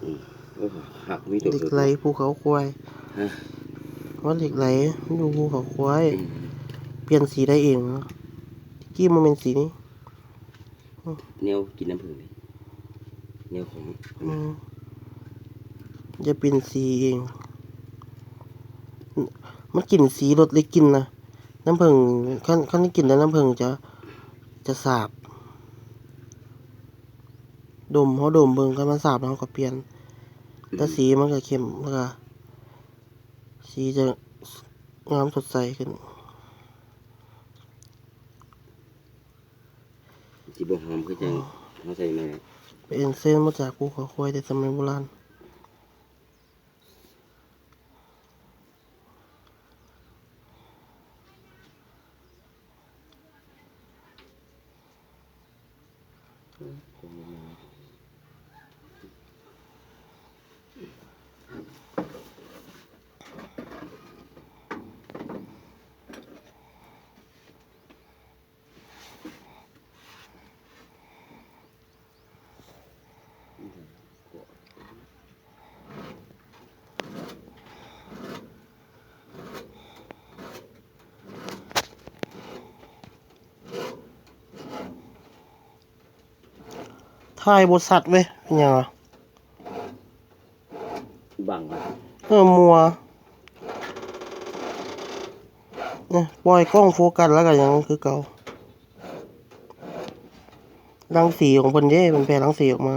ອືມ ໂອ້ ຮັກມີຕົວເຫຼືອກໄຫຼພູເຂົາຄວາຍ ຮະ ວ່າເຫຼືອກໄຫຼ ມັນຢູ່ພູເຂົາຄວາຍ ອືມ ປ່ຽນສີໄດ້ເອງ ຕະກີ້ບໍ່ແມ່ນສີນີ້ ແນວກິນນ້ຳເຜິ້ງເດ້ ແນວຂອງ ອືມ ຢ່າປ່ຽນສີເອງ ມັນກິນສີລົດເລີຍກິນນະ ນ້ຳເຜິ້ງ ຄັນ ຄັນກິນແລ້ວນ້ຳເຜິ້ງຈະ ຈະສາບ ດົມ ເຮົາດົມເບິ່ງ ຄັນມັນສາບແລ້ວເຮົາກໍປ່ຽນ ອືມ ແຕ່ສີມັນກໍເຂັ້ມ ແລ້ວກໍສີຈະງາມສົດໃສຂຶ້ນ ຊິບໍ່ຫອມຄືຈັ່ງເຮົາໃສ່ໃໝ່ ເປັນເສັ້ນມາຈາກພູເຂົາຄວາຍແຕ່ສະໄໝໂບລານ. ຖ່າຍບໍ່ຊັດເວີຍ ເປັນຫຍັງຫວາ? ບັງ ເອີ ມົວ ເອີ ປ່ອຍກ້ອງໂຟກັສແລ້ວກໍຍັງຄືເກົ່າ ລັງສີຂອງເພິ່ນເດ້ ເພິ່ນແຜ່ລັງສີອອກມາ.